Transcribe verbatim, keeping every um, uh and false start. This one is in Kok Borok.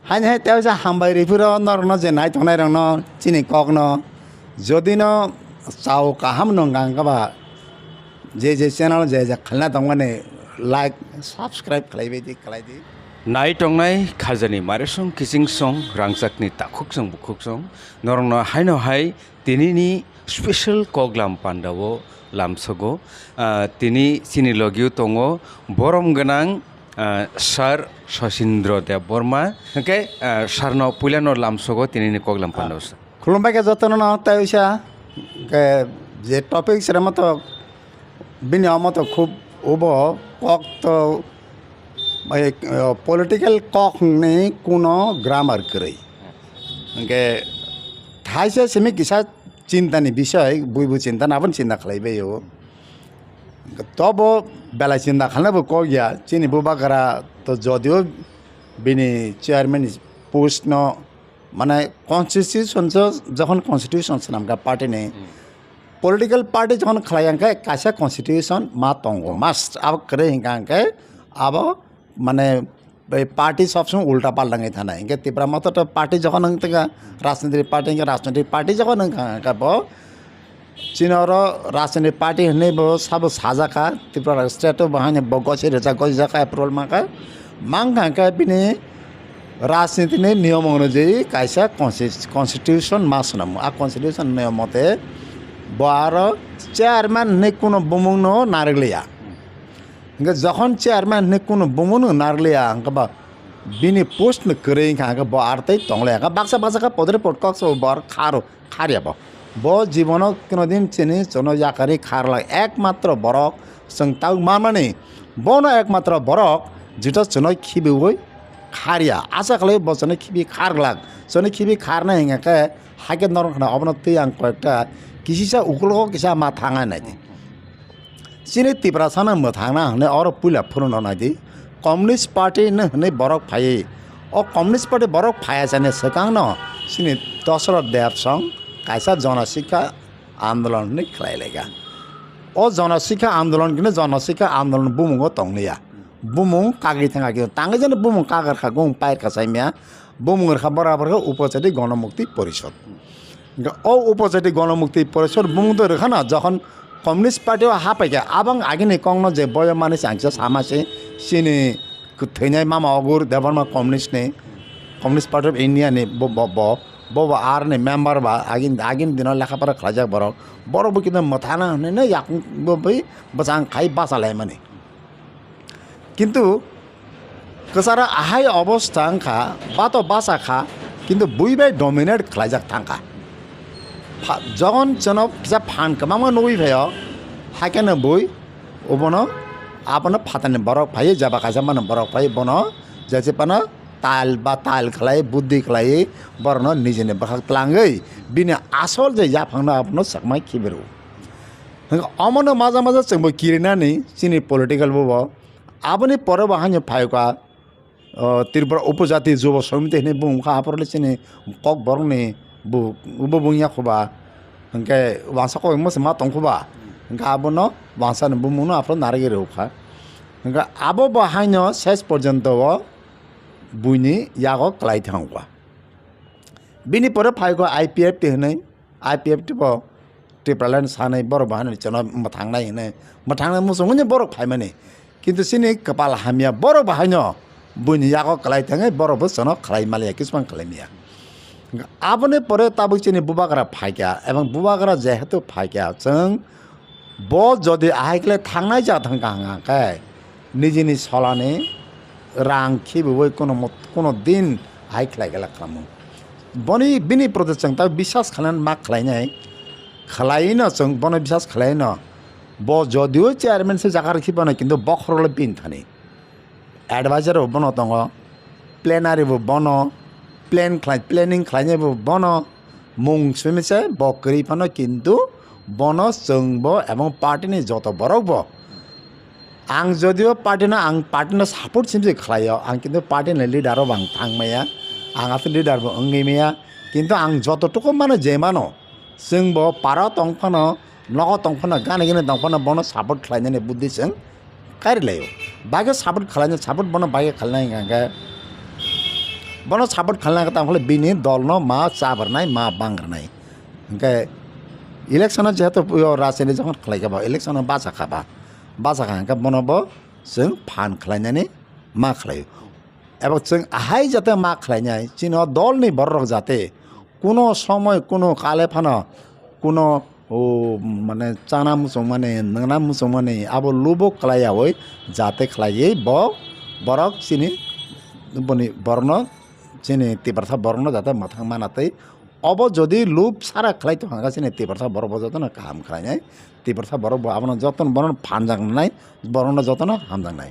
Haini hai tei waisa hambai rwi phuru norokno je nai tongnai rokno chini kokno jodi no chao kaham no wngkha ba je je channel je je khalna tongmani like subscribe khlaibai di khlai di. Nai tongnai khajani marisong kichingsong rangchakni takhuksong bukhuksong norokno haino hai tinini special koklam pandao lamsogo. Ah, tini chini logio tongo borom gwnang, ah, Sir Sosindro Debbarma. Hwnkhe, ah, Sir no puilano lamsogo tinini koklam pandao sir. Khulumbai khe jotono no tei uisa, khe je topic sere moto bini omo to khub ubo kok to, eh, political kok ni kuno grammar kwrwi. Hwnkhe thaisa simi kisa chinta ni bisoi, buibu chinta na aboni chinta khlaibai o. Tobo belai chinta khalna bo kok ya, chini bubagra to jodio bini chairman ni post no, mane constitution jo-, jokhon constitution swnamkha party ni, political party jokhon khlai ang khe kaisa constitution ma tongo, must abo kwrwi hinkha ang khe abo mane bai party sob somoi ulta palta wngwi thanai. Hinkhe Tipra Motha to party jokhon wng tongkha, rajnitik party hinkhe rajnitik party jokhon wng kha, hinkhe bo chini oro rajnitik party hinwi bo sabo sajak kha, Tripura state o bo haino bo gosi rijak, gosi jak kha, approval man kha. Man kha hinkhe bini rajniti ni niyom onujai kaisa consti-, constitution ma swnamo. A constitution niyom mote bo aro chairman hinwi kuno bumung no narwk liya. Hingke jokhon chairman hinwi kunu bumung no narliya, hingke ba bini post no kwrwi wngkha, hingke bo ar tei tonglaiya. Hingke baksa baksa khe podre podkok se bo ar kharo, kharya bo. Bo jibono kunu din chini chono yakarwi kharlak ekmatro borok chwng tabuk manmani. Bono ekmatro borok jito chono khibiwi kharya. Asa khlai bo chono khibi kharglak. Chono khibi kharnai hingkhe haikhe norok khna obono twi ang koyekta kisisa ukulogo kisa ma thangna naidi. Chini Tiprasano mwthangna hwnwi oro puila phwrwngno naidi. Communist Party no hwnwi borok phaiwi. O Communist Party borok phaiya sani swkangno chini Dosoroth Debsong kaisa Jonosikha Andolon hwnwi khlai laikha. O Jonosikha Andolon khe Jonosikha Andolon bumungo tongliya. Bumung kagwi thangkha khe tangwi jani bumung kagar kha gong pair kha saimya. Bumung rwkha borok abo khe Upojati Gonomukti Porishod. Hingkhe o Upojati Gonomukti Porishod bumung twi rwkhano jokhon Communist Party o hapaikha, abang agini kokno je boyo manwi changsa sama se chini kwthwinai Mama Ogur Debbarma Communist ni, Communist Party of India ni bo, bo, bo, bo, bo R ni member ba agin, agin dino lekha pora khlaijak borok. Borok bo kintu mwthana hwnwi no yakung bo bai bwchang khai bacha laimani. Kintu kwcharo ahai obostha wngkha, bato basa kha, kintu bui bai dominate khlaijak thangkha. Pha-, jogon chwno kisa phan kwbangma nugwi phaio, haikhe no bui obono abono phatarni borok phaiwi, jaba kaisa mano borok phaiwi bono jese phano tal ba tal khlai, buddhi khlaiwi borokno nijini bwkhak tlangwi bini asol je yaphangno abono sakmai khibiru. Hwnkhe omono maja maja chwngbo kirinani chini political bobo. Aboni pore bo haino phaikha, o, Tripura Upojati Jubo Samiti hinwi bumung kha, aphuru le chini kokborokni bu-, bubung ya khuba. Hwnkhe wansa kok masa ma tong khuba. Hwnkhe abono wansani bumungno aphuru narwgwi rwkha. Hwnkhe abo bo haino ses porjonto o buini yago kwlai thangkha. Bini pore phaikha I P F T hinwi, I P F T bo Tipraland sanai borok bo haino chwngno mwthangnai hinwi, mwthangnai muchungwi borok phaimani. Kintu chini kwpal hamya borok bo haino buini yago kwlai thangwi borok bo chwngno khlai maliya, kisubang khlai maya. Aboni pore tabuk chini bubagra phaikha, ebong bubagra jehetu phaikha, chwng bo jodi ahai khe thangnai ja thangkha hwnkha khe, nijini solani rang khibiwi kuno mot-, kuno din hai khlai khe la khlamu. Boni, bini protest chwng ta biswas khlainani ma khlainai, khlaino chwng bono biswas khlaino. Bo jodio chairman se jaga rwkhi bono, kintu bokhorok le bini thani. Advisor bo bono tongo, plenary bo bono, plan khlai, planning khlainai bo bono, mung simi se bo kwrwi phano, kintu bono chwng bo ebong party ni joto borok bo. Ang jodio party no, ang party no support simse khlaio, ang kintu party ni leader o bo ang thang maya, ang aswk leader bo wngwi maya, kintu ang joto tuku mano je mano, chwng bo para tong phano, nogo tong phano, gana gini tong phano, bono support khlainani buddhi chwng kari laio. Bagwi support khlainai, support bono bagwi khlainai hwnkha khe, Bono support khlaina khe tamo khlai bini dolno ma chabrnai, ma bangrwnai. Hwnkhe election-o jehetu yo rajniti jokhon khlaikha ba, election-o bachakha ba, bachakha hwnkhe bono bo chwng phan khlainani ma khlaio. Ebo chwng ahai jate ma khlainai, chini o dolni bororok jate kuno somoi, kuno kale phano, kuno, o, mane, chana muchungmani, nwngna muchungmani, abo lubo khlaiyaui jate khlaiwi bo borok chini boni borokno, chini Tiprasa borokno jate mwthang mana tei obo jodi lub sara khlai tongkha khe chini Tiprasa borok bo jotono kaham khlainai, Tiprasa borok bo abono jotono bono phanjaknai, borokno jotono hamjaknai.